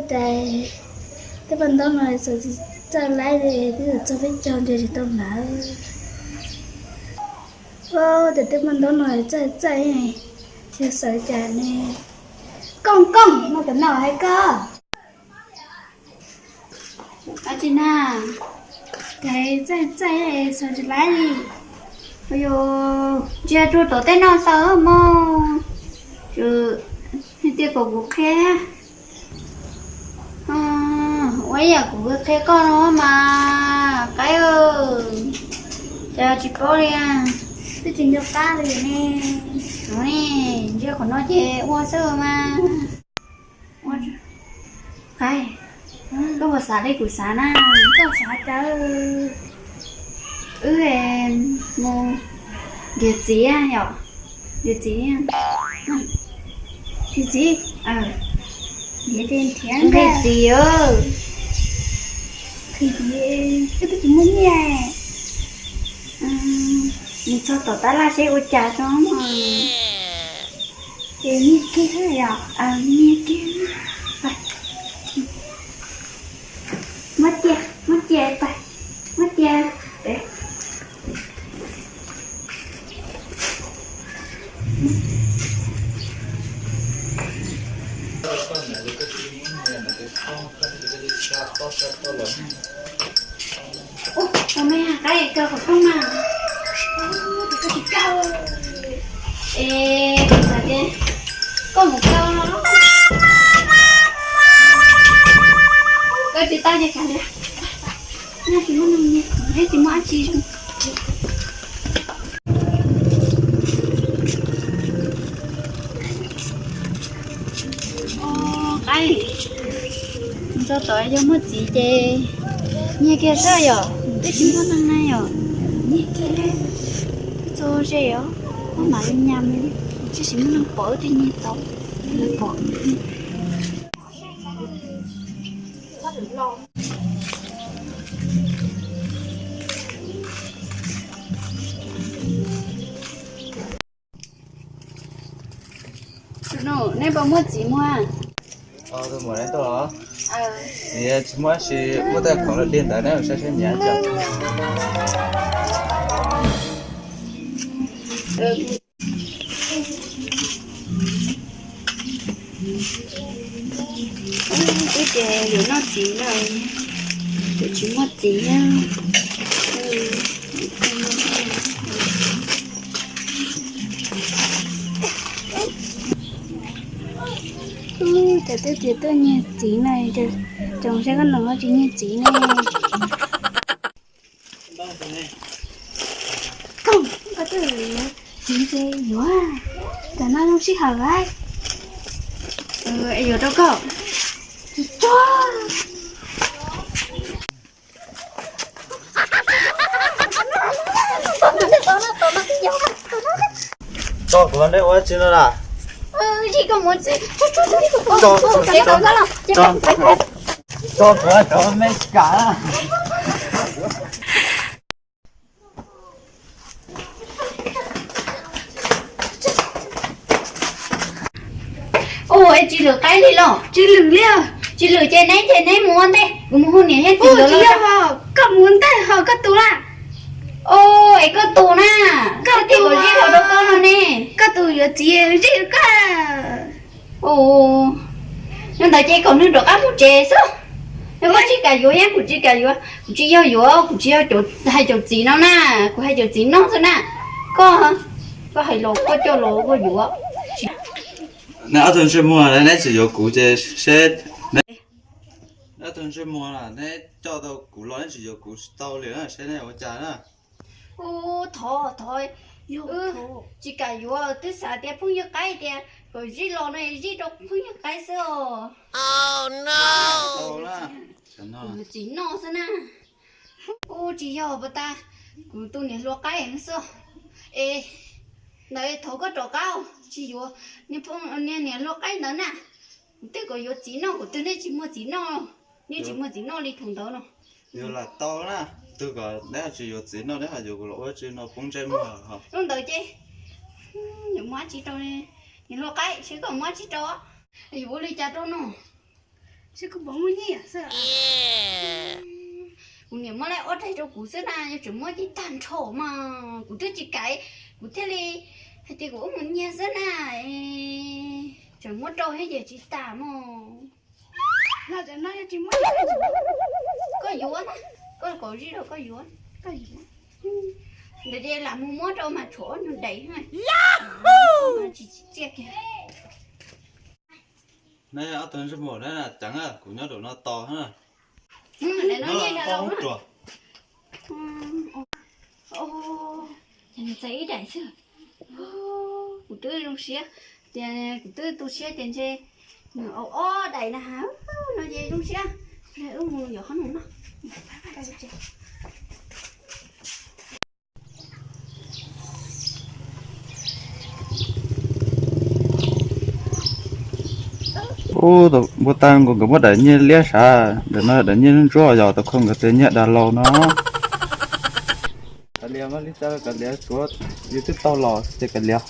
Cas tej paj ntaub no xav tsis txawj laib li, twb txog peb caug ntshe tsis tau lawm. Ua cas tej paj ntaub no txawj txawj, yog xav cas ne? Kooj kooj, no tam no hais koj. Ab tsi na, cas txawj txawj xav tsis laib li. Yog ntsia rua tom tej no xav mog, tias kom kuv qhia. Ua ib yam kuv qhia koj no mas qaib, cas tsis paub li, twb tsis nco qab li ne. Ntsia qhov no ces ua xwb mas. Qaib, koj puas xav li kuv xav na? Koj xav cas? Wb mus nrhiav txiv yom, nrhiav txiv, nrhiav txiv, nrhiav ces nrhiav nqi txiv. Nqi txiv, wb twb tsis muaj nyiaj. Mus txog tom tab laj seb ua cas tso. Ces nyiag kiag yom, nyiag kiag. Muab cia, muab cia, muab cia. Ua me qaib, kaw qhov rooj mas. Es kuv xav tias koj mus kaw, kaw tsis tau ces kaw li. Nyob tsis muaj neeg, nyob tsis muaj dab tsi zoo. Qaib, txog tom yog muaj txiv ces nyiag kiag xwb yom, twb tsis muaj neeg na yom. Nyiag kiag, txog ze os, koj mam li nyas li, tsis muaj neeg pom wb twb nyiag tau, lawv pom. Neb puas muaj txiv muag? Txiv tsis muaj, tab sis muaj tej khoom lawm dej ntawd neb saib saib nyiam cas. Wb ces yuav noj txiv lawm, yuav tsis muaj txiv. Ub, cas twb tias tuaj nyiag txiv na, cas tsoom saib koj no tsis nyiag txiv ne. Koj twb txiv ces yuav, tam no zoo sij hawm lawm. Es yuav rau koj. Tsis tso. Tso kuv los neb ua tsi no na? Tso kuv los cov Meskas na. Ua, tsis lwm qaib li los? Tsis lwm li. Tsis lwm ces neb, ces neb mus ua ntej, kuv mus hu niam thiab txiv lawv los. Koj mus ua ntej ho koj tus laj. Ua, es koj tus na, koj tus, koj tus yuav txiv zij koj. Ua, yog ntawd ces kom nws rov qab mus tsev xwb. Yog koj tsis kam yuav thiab kuv tsis kam yuav, kuv tsis yog yuav, kuv tsis yog hais cov txiv no na, kuv hais cov txiv noj xwb na. Koj, koj hais los koj coj los koj yuav. Neb ob tug ntsej muag neb tsis yuav kuv ces seb, neb ob tug ntsej muag neb coj tau kuv los neb tsis yuav kuv tsis tau li seb neb ua cas na. Ua, thov, thov, tsis kam yuav, twb xav tias phooj ywg qaib tias kom zij los no zij rau phooj ywg qaib xwb os. Txiv noj xwb na. Ua, tsis yog pas tas, kuv tus niam hluas qaib xwb. Es ntawd thov koj rov qab, tsis yuav niag niam hluas qaib ntawd na. Kuv twb kom yuav txiv noj, kuv twb nej tsis muaj txiv noj, nej tsis muaj txiv noj li thaum ntawd no. Yuav lam tau na, twb kom neb tsis yuav txiv noj neb ho yuav kuv los ua tsi no poob ntsej muag ho. Hnub ntawd ces yuav muab tsis rau, niam hluas qaib seb koj muab tsis rau, yuav ua li cas rau no. Kuv niam muab lawm ob daim rau kuv xwb na, yog tseem muab ces tag nrho mas kuv twb tsis kam, kuv thiaj li hais tias kuv wb mus nyiag xwb na. Tseem muab rau thiab ces tsis tas mog. Koj yuav, koj kom zij rau koj yuav. Ntawd ces lam mus muab rau mas tshuav ob nyuag daim. Tsis txiaj kiag. Neb ob tug ntsej muag na, ceev, kuv nyob rau no tos na. Txais ib daim xwb. Kuv twb zoo siab, tias kuv twb tu siab tias ntshe nws au ob daim na, no ces zoo siab. Wb mus yuav qhob noom noj. Ub, npua tag nkaus nkawd muab daim nyiaj liab sav, ntawm no daim nyiaj ntsuab yog tau kho nkawd tias nyiaj dag laus no. Kav liam, kav liam, tsuav yus twb tau los ces kav liam.